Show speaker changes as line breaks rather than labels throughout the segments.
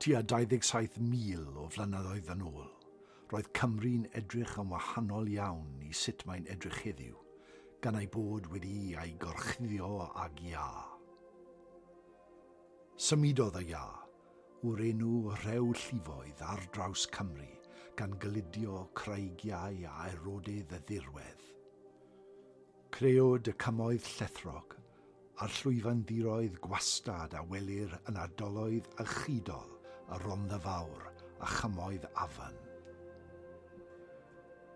Tua 27,000 o flynyddoedd yn ôl, roedd Cymru'n edrych yn wahanol iawn i sut mae'n edrych heddiw, gan ei bod wedi ei gorchuddio ag iâ. Symudodd y iâ, o'r enw Rhew Llifoedd ar draws Cymru, gan gludio creigiau a aerodydd y ddirwedd. Creodd y cymoedd llethrog a'r llwyfanddiroedd gwastad a welir yn ardaloedd ychudol y Rhondda Fawr a chymoedd Afan.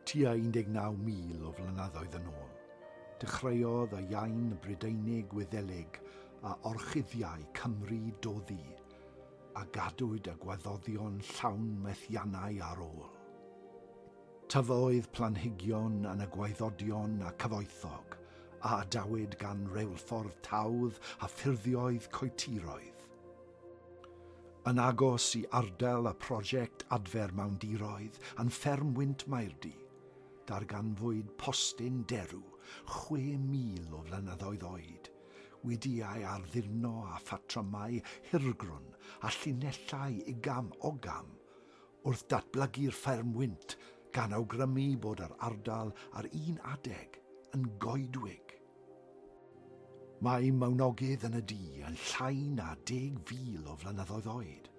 Tua 19,000 o flynyddoedd yn ôl, dechreuodd y Iain Brydeinig Gwyddelig a orchuddiai Cymru doddi, a gadwyd y gwaddodion llawn methiannau ar ôl. Tyfodd planhigion yn y gwaeddodion a cyfoethog a adawyd gan reilffordd tawdd a ffurfioedd coetiroedd. Yn agos i ardal y prosiect adfer mawndiroedd yn Fferm Wynt Maerdy, darganfwyd postyn derw 6,000 o flynyddoedd oed, wedi ei arddurno â phatrymau hirgrwn a llinellau igam-ogam wrth datblygu'r fferm wynt, gan awgrymu bod yr ardal ar un adeg yn goedwig. Mae mawnogydd yn y du yn llai na 10,000 o flynyddoedd oed.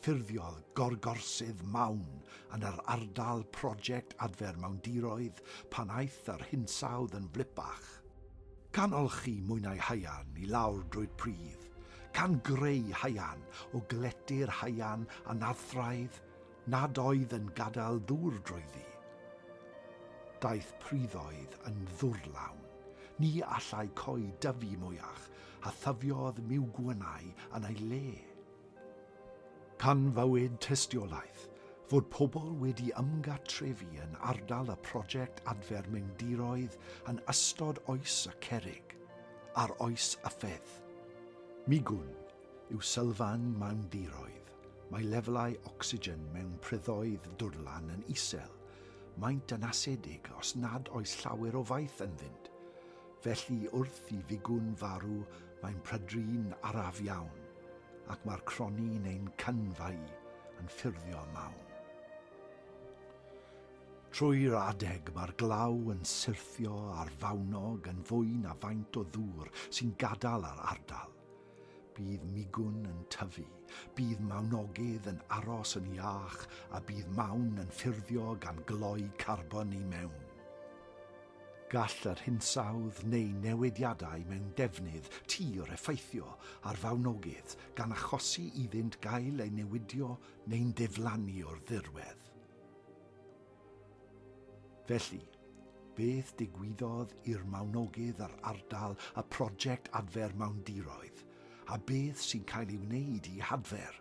Ffurfiodd gorgorsydd mawn yn yr ardal Prosiect Adfer Mawndiroedd pan aeth yr hinsawdd yn wlypach. Gan olchi mwynau haearn i lawr drwy'r pridd, gan greu haearn o gletyr haearn anarthraidd nad oedd yn gadael ddŵr drwyddi. Daeth priddoedd yn ddwrlawn, ni allai coed dyfu mwyach, a thyfiodd miwgwynau yn ei le. Canfuwyd tystiolaeth fod pobl wedi ymgartrefu yn ardal y prosiect adfer mewndiroedd yn ystod Oes y Cerrig a'r Oes Yffedd. Migwn yw sylfaen mawndiroedd. Mae lefelau ocsigen mewn priddoedd dwrlan yn isel. Maent yn asedig os nad oes llawer o faeth ynddynt. Felly wrth i figwn farw mae'n prydru'n araf iawn. ac mae'r cronni neu'n cynfau yn ffurfio mawn. Trwy'r adeg mae'r glaw yn syrthio ar fawnog yn fwy na faint o ddŵr sy'n gadael yr ardal. Bydd migwn yn tyfu, bydd mawnogydd yn aros yn iach a bydd mawn yn ffurfio gan gloi carbon i mewn. Gall yr hinsawdd neu newidiadau mewn defnydd tir effeithio ar fawnogydd gan achosi iddynt gael eu newidio neu'n diflannu o'r ddirwedd. Felly, beth digwyddodd i'r mawnogydd yr ardal y prosiect adfer mawndiroedd, a beth sy'n cael ei wneud i hadfer?